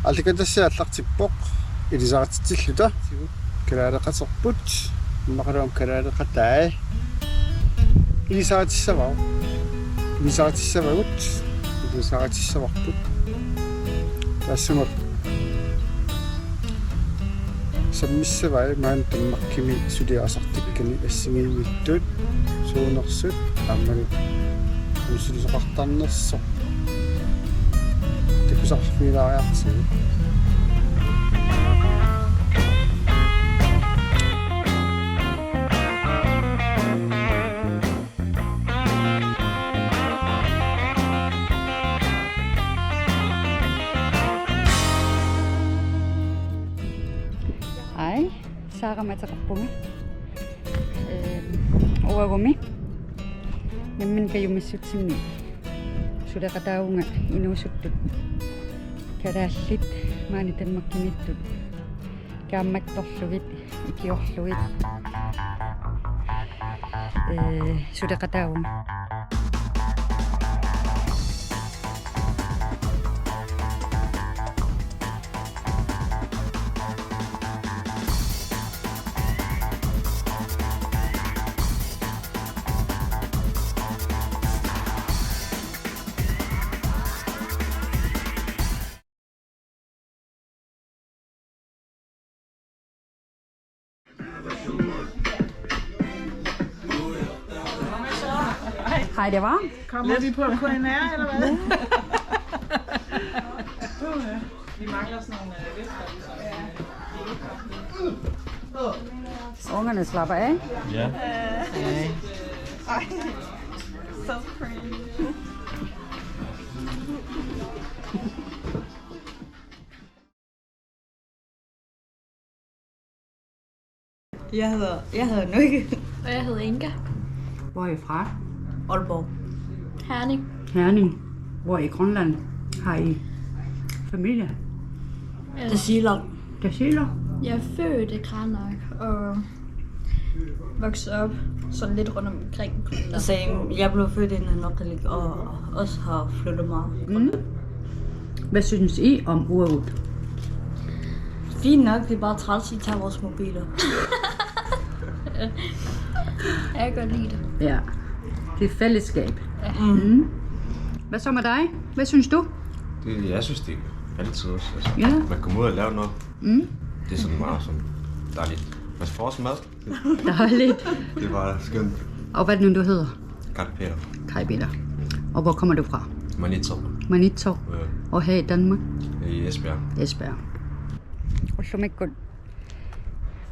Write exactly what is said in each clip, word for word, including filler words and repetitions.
Aallakaatitassiaq aallartippoq, ilisaritilluta. Kalaaleqaterput, immaqaluunniit kalaaleqatai. Ilisaritissavara. Ilisaritissavagut. Ilisaritissavarput. Taassuma sammissavat maani Danmarkimi suliassartakkani assigiinngitsut suunersut aammalu sulisoqartarnersoq takusaqarfigilaariartigu. Ai, Saarama ateqarpunga. Ehm, uagumi nammineq kajumissutsinni suleqataavunga inuusuttut kalaallit maani Danmarkimiittut kaammattorlugit, ikiorlugit, ee, suleqataavunga. Hej, det var. Kommer vi på K N R, eller hvad? Vi mangler sådan nogle, øh, løfter, ligesom, øh, ungerne slapper af. Ja. Ej. So pretty. Jeg hedder, jeg hedder Nukke. Og jeg hedder Inga. Hvor er I fra? Aalborg. Herning. Herning. Hvor i Grønland har I familie? Øh, Tasiilaq. Tasiilaq? Jeg er født i Qaanaaq og vokset op sådan lidt rundt omkring Grønland. Same. Jeg blev født i Nanoqilik og også har flyttet meget. Mm. Hvad synes I om uret? Fint nok, det er bare træls, I tager vores mobiler. Jeg kan godt lide det. Ja, det er fællesskab. Ja. Mm. Hvad så med dig? Hvad synes du? Det, jeg synes, det er altid også. Altså, ja. Man kommer ud og laver noget. Mm. Det er sådan meget sådan dejligt. Man får også mad. Dejligt. Det er bare skønt. Og hvad er det nu, du hedder? Kaj Peter. Kaj Peter. Og hvor kommer du fra? Maniitsoq. Maniitsoq. Ja. Og her i Danmark? I Esbjerg. Esbjerg. Ullumikkut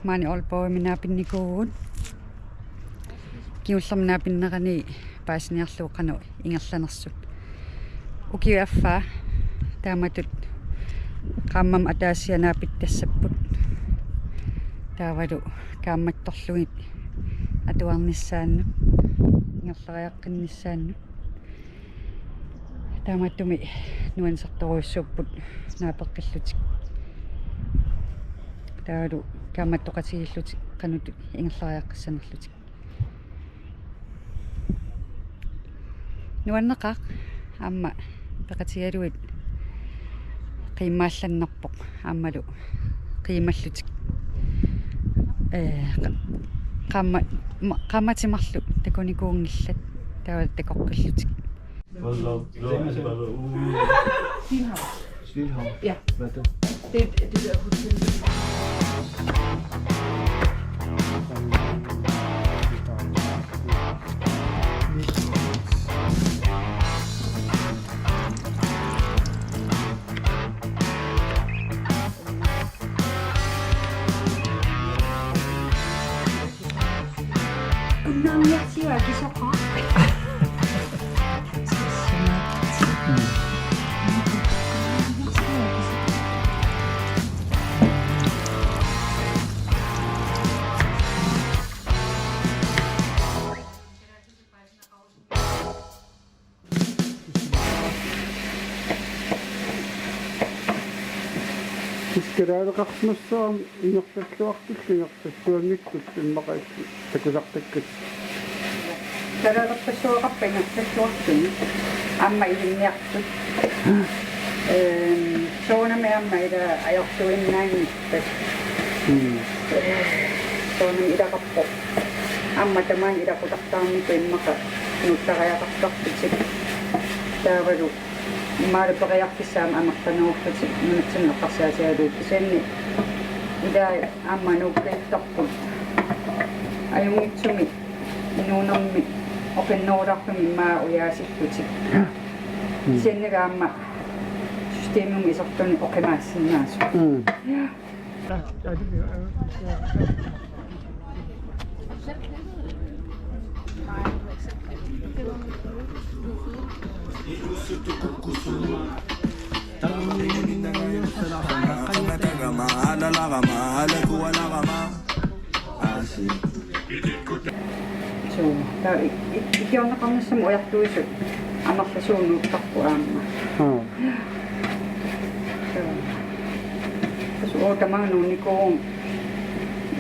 maani Aalborgimi naapinnikuuvugut. Kingullermi naapinnerani paasiniarlugu qanoq ingerlanersut. Ukiup affaa taamatut qaammammut ataasiarluni naapittassapput. Taavalu kaammattorlugit atuarnissaannut, ingerlariaqqinnissaannut. Taamaattumik nuannersortorujussuupput naapeqqillutik. Taavalu kaammattoqatigiillutik qanoq ingerlariaqqissanerlutik. Nuanneqaaq aamma peqatigalugit qiimmaallannarpoq aammalu qiimmallutik. Ee, qa-, qaamma-, ma-, qaammatit marluk takunikuunngillat taava takoqqillutik. Stilhavn. Ja. Hvad er det? Det, det der hotel. Kalaaleqarnermi ingerlalluartullu ingerlalluanngitsut immaqa takusartakkat. Kalaaleqarpassuaqarpa ingerlalluartuni aamma ilinniartut. Ehm, soorunami aamma ila ajortuinnaanngippat. Mm. Soorunami ilaqarpoq. Aamma tamaani ilaqutaqattaarnikuuvoq immaqa nuuttariaqartarlutik. Taavalu immaqa periarfissaq aamma amerlanerullutik nunatsinni eqqarsaatigalugu kisianni ilai aamma nuukkiittarput. Ajunngitsumik inuunermi oqinnerulaarluni immaqa ujaasillutik. Mm. Kisianni aamma systemimut isertuni oqimaassinnaasut. Mm. Ja. Suu, taava i-, i-, ikiorneqarnissamut ujartuisut amerlasuut nuuttarput aamma. Aa. Suu. Tassa uanga tamaanga nuunnikuuvunga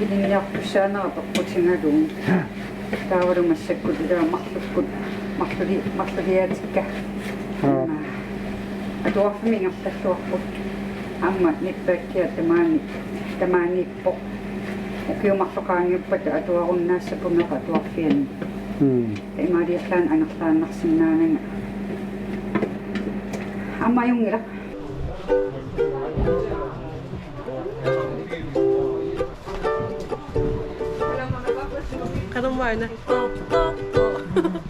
ilinniartussaanera peqqutigalugu. Taavalu massakkut ila marlukkut, marluli-, marluliaatikka. Aa. Aamma atuarfimmi ingerlalluarput. Aamma nippakkia tamaani, tamaaniippoq. Ukiut marluk qaangiuppata atuarunnaassapput meeqqat atuarfianni. Mm. Imaaliallaannaq angerlaannarsinnaananga. Aamma ajunngilaq. Qanormaana?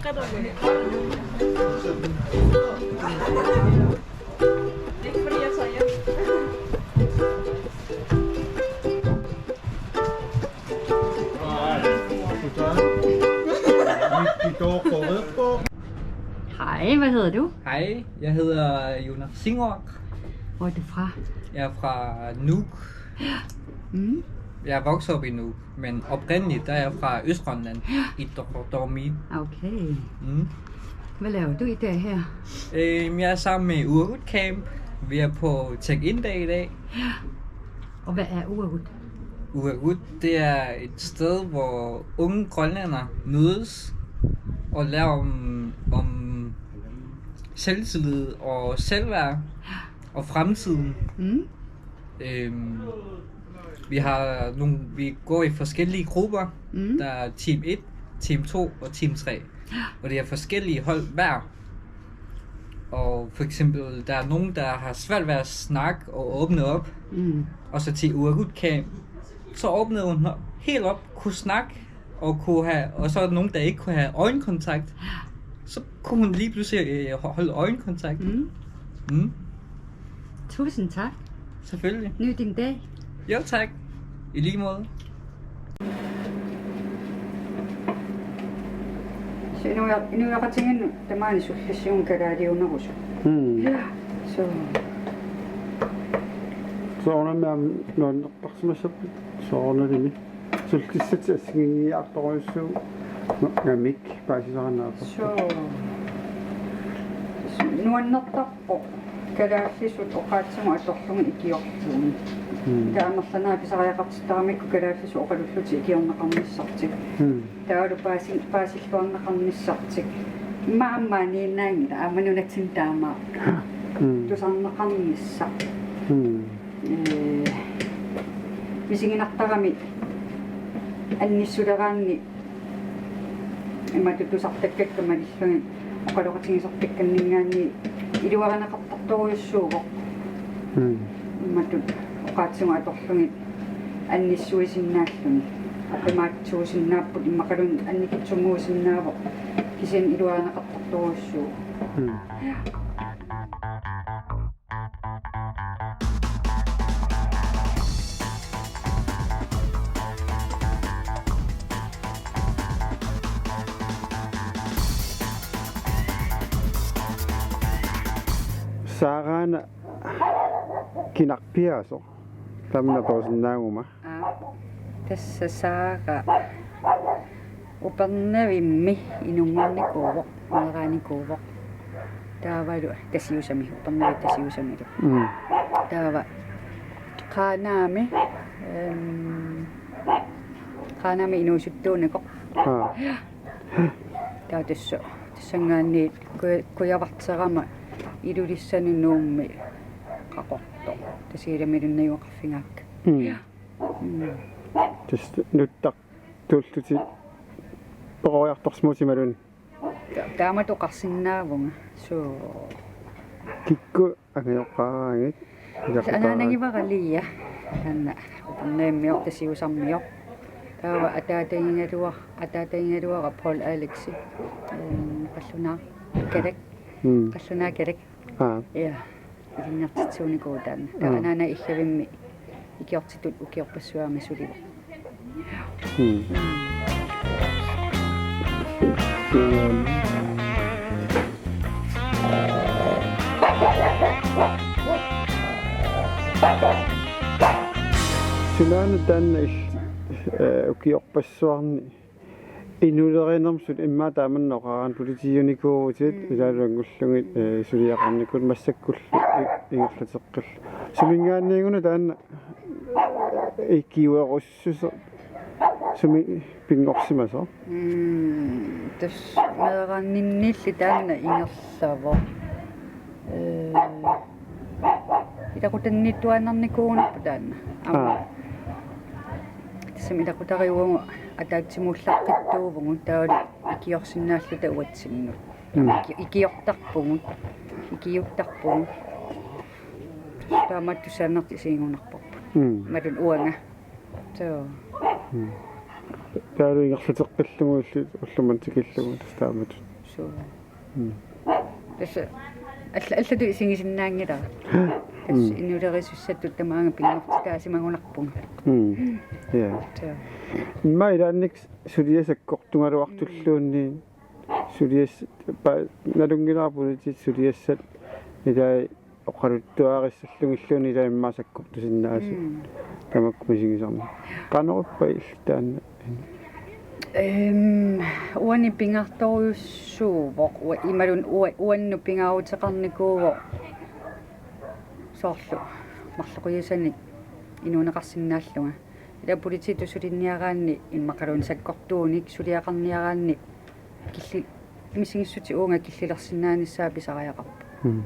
Qanormaana? Hej, hvad hedder du? Hej, jeg hedder Jonas Singork. Hvor er du fra? Jeg er fra Nuuk. Mm. Jeg er vokset op i Nuuk, men oprindeligt der er jeg fra Østgrønland, i Qaqortoq. Okay. Mm. Hvad laver du i dag her? Øhm, jeg er sammen med Uagut Camp. Vi er på check-in-dag i dag. Og hvad er Uagut? Uagut, det er et sted, hvor unge grønlændere mødes og lærer om, om selvtillid og selvværd og fremtiden. Mm. Øhm, vi har nogle, vi går i forskellige grupper. Mm. Der er team et, team to og team tre. Og det er forskellige hold hver. Og for eksempel, der er nogen, der har svært ved at snakke og åbne op. Mm. Og så til Uagut Camp, så åbnede hun helt op, kunne snakke, og kunne have, og så er der nogen, der ikke kunne have øjenkontakt. Så kunne hun lige pludselig, øh, ho-, holde øjenkontakt. Mm. Mm. Tusind tak. Selvfølgelig. Nyd din dag. Jo, tak. I lige måde. Suu, inuia-, inuiaqatigiinnut tamaani sullissiugut kalaaliunerusut. Mm. Ja. Suu. Soorunami aamma nuannertarsimassapput soorunalimi. Sullissatit assigiinngiiartorujussuugamik paasisariaqarpoq. Suu. Nuannertarpoq kalaallisut oqaatsimut atorlugit ikiorlugit. Mm. Taava amerlanerit pisariaqartittaramikku kalaallisut oqalullutik ikiorneqarnissartik. Mm. Taavalu paasi-, paasilluarneqarnissartik. Immaqa aamma aniinnaanngilaq aamma nunatsinni taama. Mm. Tusarneqarnissaq. Mm. Ee, misiginartarami annissuleraanni imatut tusartakkakka malillugit oqaloqatigisartakkanninngaanniit iluarineqartartorujussuuvoq. Mm. Imatut oqaatsimut atorlugit annissuisinnaalluni. Oqimaatsuusinnaapput immaqaluunniit annikitsunnguusinnaavoq. Kisianni iluarineqartartorujussuuvoq. Mm. Saaraana kinarpiaasoq. Tamanna aperusinnaaguma. Aa, tassa Saara Upernavimmi inunngornikuuvoq, meeraanikuuvoq. Taavalu Tasiusami, Upernavik Tasiusamilu. Mm. Taava Qaanaami, ehm, Qaanaami inuusuttuunikoq. Aa. Taava tassa, tassanngaanniit ku-, kujavarterama Ilulissanut Nuummi Qaqortoq. Tassa ilami ilunnaajuaqarfigaakka. Mm. Ja. Mm. Tassa nuttartuullutit peroriartorsimavutit imaluunniit. Ta-, taamatut oqarsinnaavunga. Suu. Kikkut angajoqqaaraangat? Tassa anaanagivara Lia. Taanna Upernavimmiortoq, Tasiusarmioq. Taava ataatagigaluar-, ataatagigaluara Poul Alexi. Ehm, qallunaaq Kalak. Mm. Qallunaaq Kalak. Aa. Ja. Ilinniartitsuunikuuvoq taanna. Aa. Taava anaana Illavimmi ikiortitut ukiorpassuarni sulivoq. Mm. Sunaana taanna il-, eh, ukiorpassuarni inuulerinermut suli immaqa taamanna oqaraanni politiiunikuuvutit, mm, ilaalu ilanngullugit, eh, suliaqarnikuuvutit massakkullu i-, ingerlateqqillutit. Suminngaanniit-una taanna ikiuerussuseq sumi pinngorsimasoq? Mm, tassa meeraaninniilli taanna ingerlavoq. Eh, ilaqutannittuaannarnikuugunarpoq taanna. Aamma. Aa. Tassami ilaqutariit uagut ataatsimuullaqqittuuvugut taavalu ikiorsinnaalluta uatsinnut. Mm. Iki-, ikiortarpugut. Ikiuttarpugut. Taamaattussaanertik isigigunarparput. Mm. Imaluunniit uanga. Suu. Mm. Taavalu ingerlateqqillugu illit ullumimut tikillugu tassa taamatut. Suu. Mm. Tassa alla-, allatut isigisinnaanngilara. Tassa, mm, inuulerisussatut tamaanga pinngortitaasimagunarpunga. Mm. Ja. Suu. Immaqa ilaanni suliassat sakkortugaluartulluunniit suliassat pa-, nalunngilara politiit suliassat ilai oqaluttuarissallugilluunniit ilai immaqa sakkortusinnaasut. Mm. Tamakku misigisarneq. Qanoq ippa illit taanna? Ehm, uani pingaartorujussuuvoq, ua-, imaluunniit ua-, uannut pingaaruteqarnikuuvoq soorlu marloqiusanik inuuneqarsinnaallunga. Ila politiitut suliniaraanni immaqaluunniit sakkortuunik suliaqarniaraanni killi-, misigissutit uunga killilersinnaanissaa pisariaqarpoq. Mm.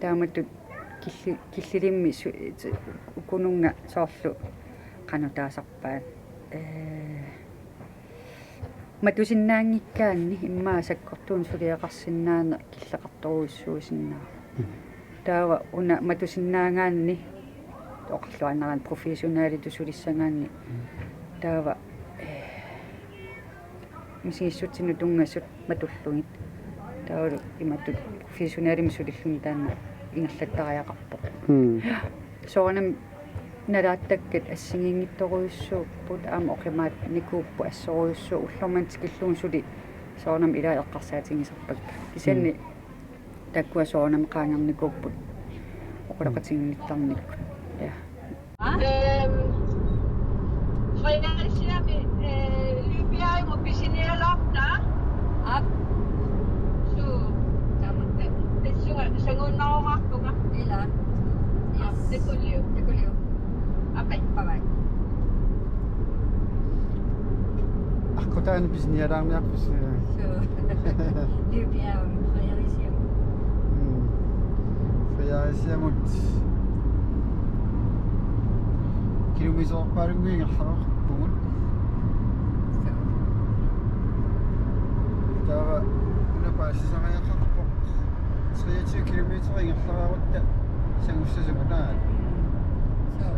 Taamatut killi-, killilimmi su-, t-, ukununnga soorlu qanoq taasarpaat. Eh, matusinnaanngikkaanni immaqa sakkortuunik suliaqarsinnaaneq killeqartorujussuusinnaavoq. Mm. Taava una matusinnaagaanni oqarluaannaraanni professionalitut sulissagaanni. Mm. Taava, eh, misigissutsinut tunngasut matullugit. Taavalu imatut professionalimik sulilluni taanna ingerlattariaqarpoq. Mm. Soorunami nalaattakkat assigiinngitsorujussuupput, aamma oqimaannikuupput assorujussuaq, ullormut tikillugu suli soorunami ilai eqqarsaatigisarpakka. Kisianni, mm, taakkua soorunami qaangernikuupput oqaloqatiginnittarnikkut. Ja. Øhm, fredagshjem, øh, Løbjerg, Mobisinialorta. Aap. Suu. Taama. Tassunga sanguunnarumaarpunga. Ila. Aap, yes. Takullu. Takullu. Aap, bye. Bye bye. Aqqutaani pisinialaarniarpisi. Suu. Løbjerg, Fredericia. Mm. Fredericia-mut. Kilometerpaalunnguit ingerlareerpugut. Suu. Taava una paasisariaqarpoq. Treogtyve kilometer ingerlareerutta sangussasugut, aa. Suu.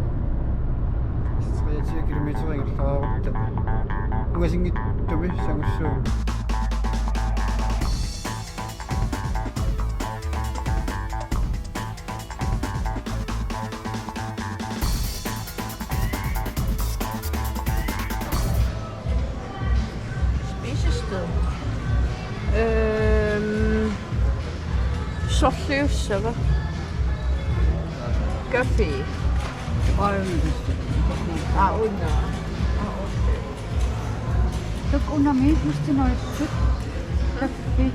Treogtyve kilometer ingerlareerutta ungasinngitsumi sangussuugut. Spisested. Øhm, sorliussava? Café. Aa, una. Aa, okay. Takuuk unami, just noissut. Café.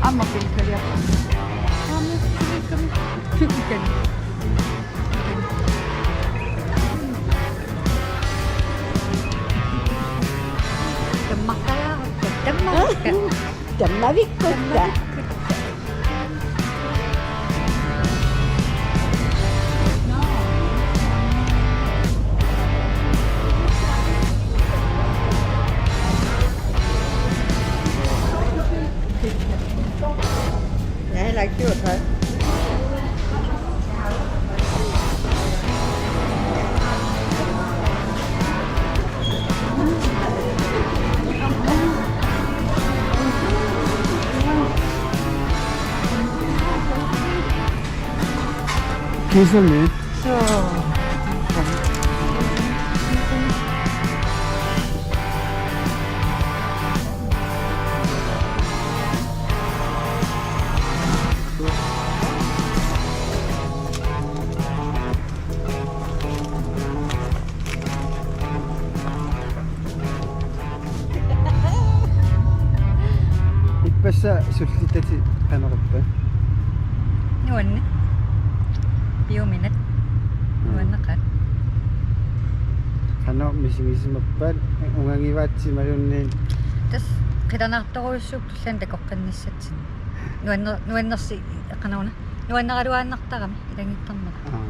Aamma pilkaliaq. Aamma pilkaliaq. Pilkaliaq. Tammavikkutta. Jeg har heller ikke gjort højt. Kiisami. Suu. Ippassaq sullitatit qanoq ippat? Nuanneq. Piuminaq. Mm. Nuanneqaaq. Qanoq misigisimappat, ungagivaatsit imaluunniit? Tassa qilanaartorujussuupput tulliani takoqqinnissatsinnut. Nuanner-, nuannersi-, qanoruna. Nuanneraluaannartarami ilagiittarmata. Aa.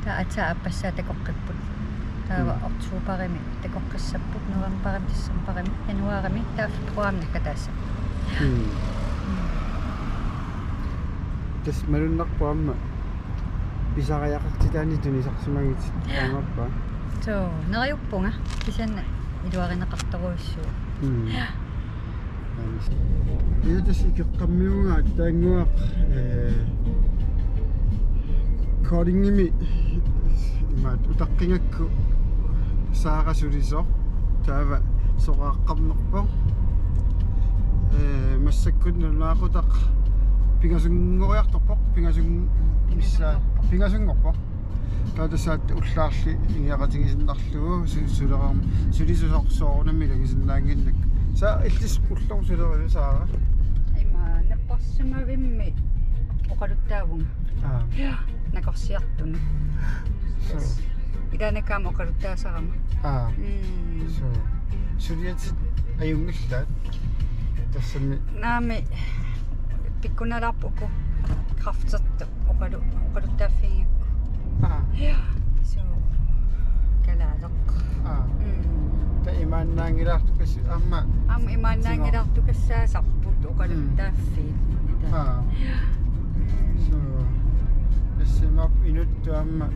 Taava aatsaat aappassaa takoqqipput. Taava Mm. oktoberimi takoqqissapput, novemberimi, decemberimi, januaarimi, taava februarimi naggataassapput. Mm. Mm. Tassa malunnarpoq aamma pisariaqartitaannik tunisarsimagitit. Ja. Taamaappa. Suu, neriuppunga. Kisianni iluarineqartorujussuuvoq. Mm. Ja. Ila tassa ikeqqammiugaat taannguaq, eh, Koldingimi imaat utaqqigakku Saara sulisoq taava soraaqqammerpoq. Eh, massakkut nalunaaqutaq pingasunngoriartorpoq, pingasun-, missaa, pingasunngorpoq. Taava tassa ullaarli ingiaqatigiinnarlugu su-, suleram-, sulisusoq soorunami ilagisinnaannginnakku. Sa illit ulloq suleriviuk Saara? Ima napparsimavimmi oqaluttaavunga. Aa. Ja, nakorsiartunut. Suu. Ilaannakkut aamma oqaluttaasarama. Aa. Mm. Suu. Suliatit ajunngillaat. Tassami. Naamik pikkunalaarput uku kræftertut oqalu-, oqaluttaaffigigakku. Aa. Ja. Suu. Kalaaleq. Aa. Mm. Taava imaannaanngilaartukas aamma. Aamma imaannaanngilaartukassaasarput oqaluttaaffiit. Mm. Aa. Mm. Suu. Tassa imaappoq inuttut aamma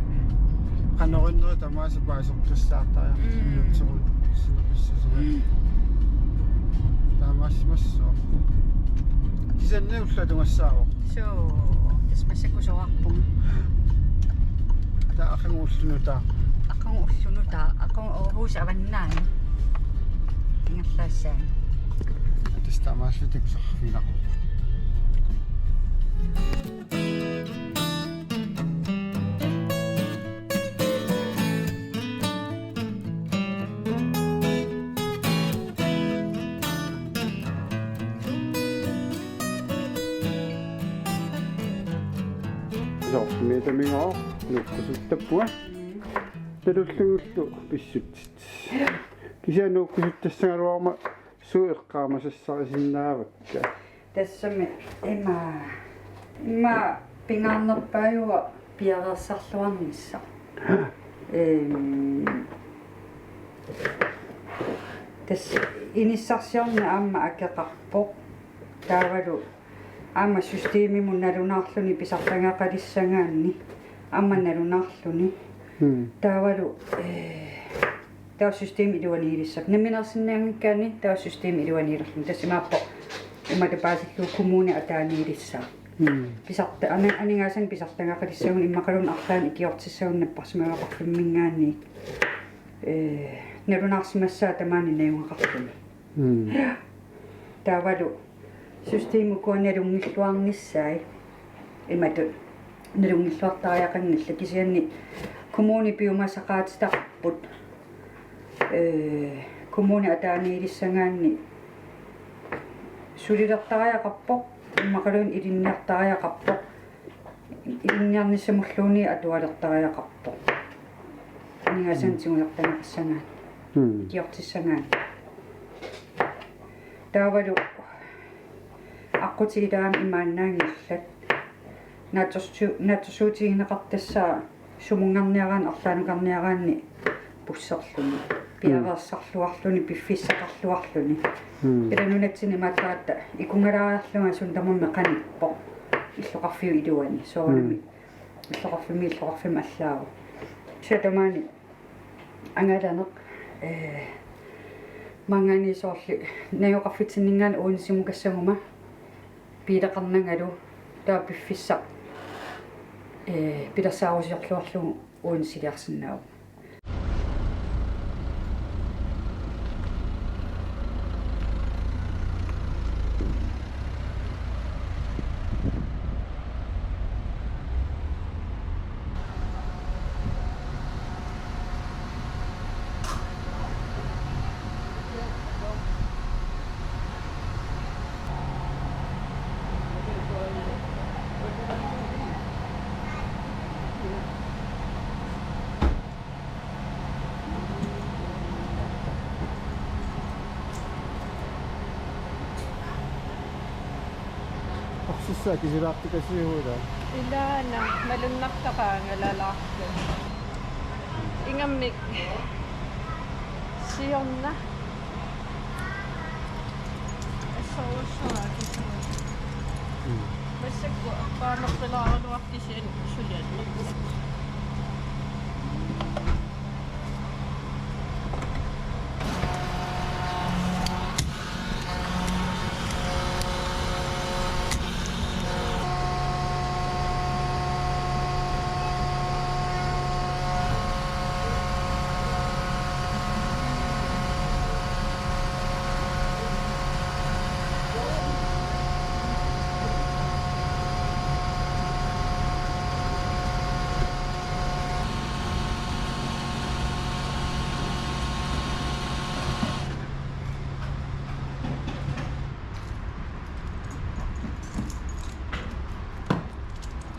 qanoq innerit tamaasa paaseqqissaartariaqarput. Mm. Inuttut sineqissusunga. Mm. Taamaasimassooq. Kisianni ullaatungassaavoq. Suu, tassa massakkut soraarpunga. Taava aqagu ulloq nutaaq. Aqagu ulloq nutaaq, aqagu Aarhus Avannaani. Ingerlaassaanga. Tassa taamaallaat takusarfigineqarpoq. Soorlu metamigoo nuukkusuttappunga. Talullugullu pissutsit. Kisianni nuukkusuttassagaluaruma suut eqqaamasassarisinnaavakka? Tassami ima, ima pingaarnerpaajuvoq piareersarluarnissaq. Ehm, tassa inissarsiorneq aamma akeqarpoq. Taavalu aamma systemimut nalunaarluni pisartagaqalissagaanni aamma nalunaarluni. Mm. Taavalu, eh, taava systemi iluaniilissaaq. Nammineersinnaanngikkaanni taava systemi iluaniilerluni. Tassa imaappoq imatut paasillugu kommuni ataaniilissaaq. Mm. Pisarta-, ani-, aningaasanik pisartagaqalissagunik immaqaluunniit arlaannik ikiortissagunik napparsimagaqarfimminngaanniit. Eh, nalunaarsimassaaq tamaani najugaqarluni. Mm. Taavalu systemit ukua nalunngilluarnissaat imatut nalunngilluartariaqanngillat kisianni kommuni piumasaqaatitaqarput, eh, kommuni ataaniilissagaanni sulilertariaqarpoq, immaqaluunniit ilinniartariaqarpoq, ilinniarnissamulluunniit atualertariaqarpoq. Aningaasanik Mm. tigulertariaqassagaanni. Mm. Ikiortissagaanni. Taavalu aqqutigilaami imaannaanngillat. Naatsorsu-, naatsorsuutigineqartassaaq sumunngarniaraanni arlaanukarniaraanni busserluni. Piareersarluarluni, piffissaqarluarluni. Mm. Ila nunatsinni imaattaratta ikunngalaariarlunga suut tamarmik qanippoq illoqarfiup iluani. Soorunami. Mm. Illoqarfimmi, illoqarfimmi allaavoq. Kisianni tamaani angalaneq, eh, maanngaanniit soorlu najugaqarfitsinninngaanniit Odensemukassaguma biileqarnangalu taava piffissaq, eh, pilersaarusiorluarlugu Odenseliarsinnaavunga. Orsissaa kisilaartikasiuvoq ilaa. Ilaana malunnartaqaanga lalaarlu. Ingammik siorna. Assorujussuaq kisianni. Mm. Massakkut appaamerpilaaraluarpoq kisianni suliat.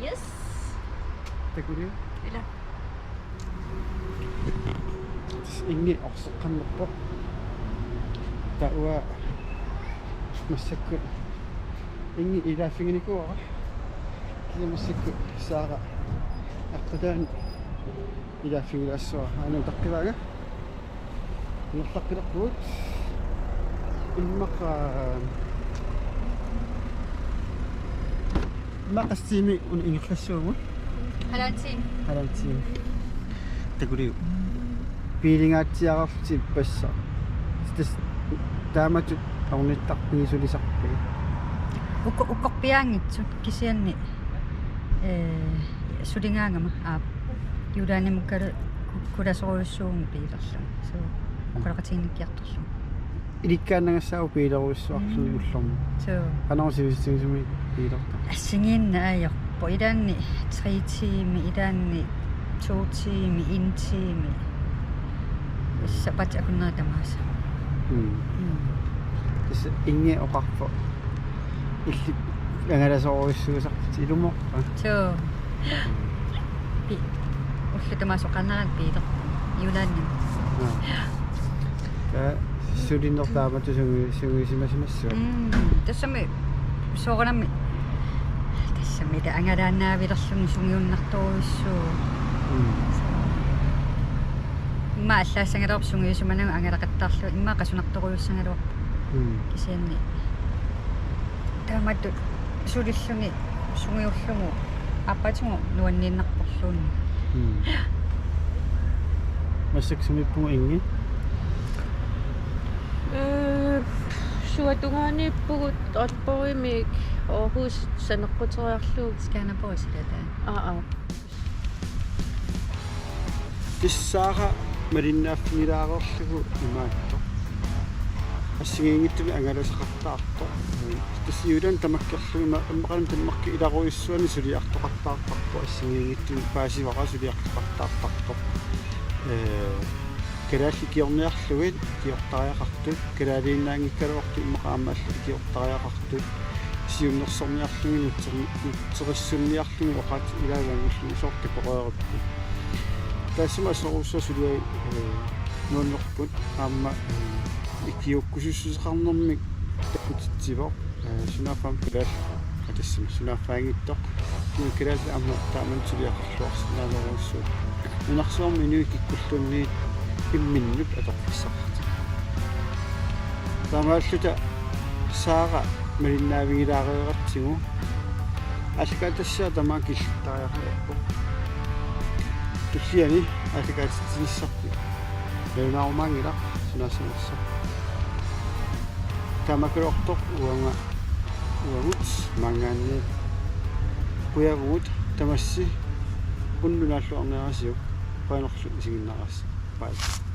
Yes. Takoriuk. Ila. Ingi orseqqannerpoq. Taava massakkut ingi ilaaffiginikuuara. Kisianni massakkut Saara aqqutaani ilaaffigilaassuara. Aana utaqqivaanga. Ingerlaqqilerpugut. Immaqa, immaqa qassit tiimit una ingerlassavarput? Halvanden time. Halvanden time. Takoriuk. Biilingaatsiarlutit ippassaq. Tassa taamatut ornittarpigit, sulisarpigit? Uko-, ukorpiaanngitsut kisianni, eh, suligaangama aap. Juulaanimukkalu ku-, kulasorujussuuvunga biilerlunga. Suu, oqaloqatiginnikkiartorlunga. Ilikkaannagassaavoq biilerujussuarluni. Mm. Ullormut. Suu. Qanoq sivisutigisumik biilertarpit? Assigiinneq ajorpoq. Ilaanni tre tiimi, ilaanni to tiimi, en tiimi. Sapaatip akunneri tamaasa. Mm. Mm. Tassa Ingi oqarpoq illit angalasorujussuusarputit, ilumoorpa? Suu. Pi-, ullut tamaasa oqaannaraanni biilerpunga Juulaannimi. Aa. Taava sulineq taamatut sungi-, sungiusimasimassavat. Mm, tassami soorunami, tassami taava angalaannaavilerlunga sungiunnartorujussuuvoq. Mm. Immaqa allaassagaluarpoq sungiusimanagu angalaqattaarlugu, immaqa qasunartorujussuugaluarpoq. Mm. Kisianni taamatut sulilluni sungiullugu aappaatigooq nuanniinnarporluunniit. Mm. Massakkut sumiippugut, Ingi? Øh, suatungaaniippugut Aalborgimik Aarhus saneqquteriarlugu. Skanderborg silata. Aa, aa. Tassa Saara malinnaaffigilaarlugu imaattoq. Assigiinngitsumik angalasaqattaartoq. Tassa Juulaanni tamakkerlugu ima-, immaqaluunniit Danmarkip ilarujussuani suliartoqattaartarpoq, assigiinngitsumik paasivara suliartoqattaartarpoq. Ee, kalaallit ikiorniarlugit ikiortariaqartut, kalaaliinnaanngikkaluartut immaqa aamma allat ikiortariaqartut, siunnersorniarlugit nutser-, nutserissunniarlugit oqaatsit ilaat ilanngullugit soorlu takoreeripput. Taassuma assorujussuaq suliai, ee, nuannerput aamma, ee, ikiuukkusussuseqarnermik Takutitsivoq, eh, sunaaffa aamma kalaallit, aa, tassami sunaaffaanngitsoq. Kisianni kalaallit aamma taamatut suliaqarluarsinnaanerujussuuvoq. Nunarsuarmi inuit kikkulluunniit imminnut atorfissaqartut. Taamaalilluta Saara malinnaavigilaareeratsigu aallakaatitassiaq tamaat killittariaqalerpoq. Tulliani aallakaatitsinissarput nalunaarumaanngilaq, sunaassanersoq. Taamaakkaluartoq uanga uagut maanngaanniit qujavugut. Tamassi unnuk naalluarniarisiuk, qujanarlu isiginnaarassi. Bye.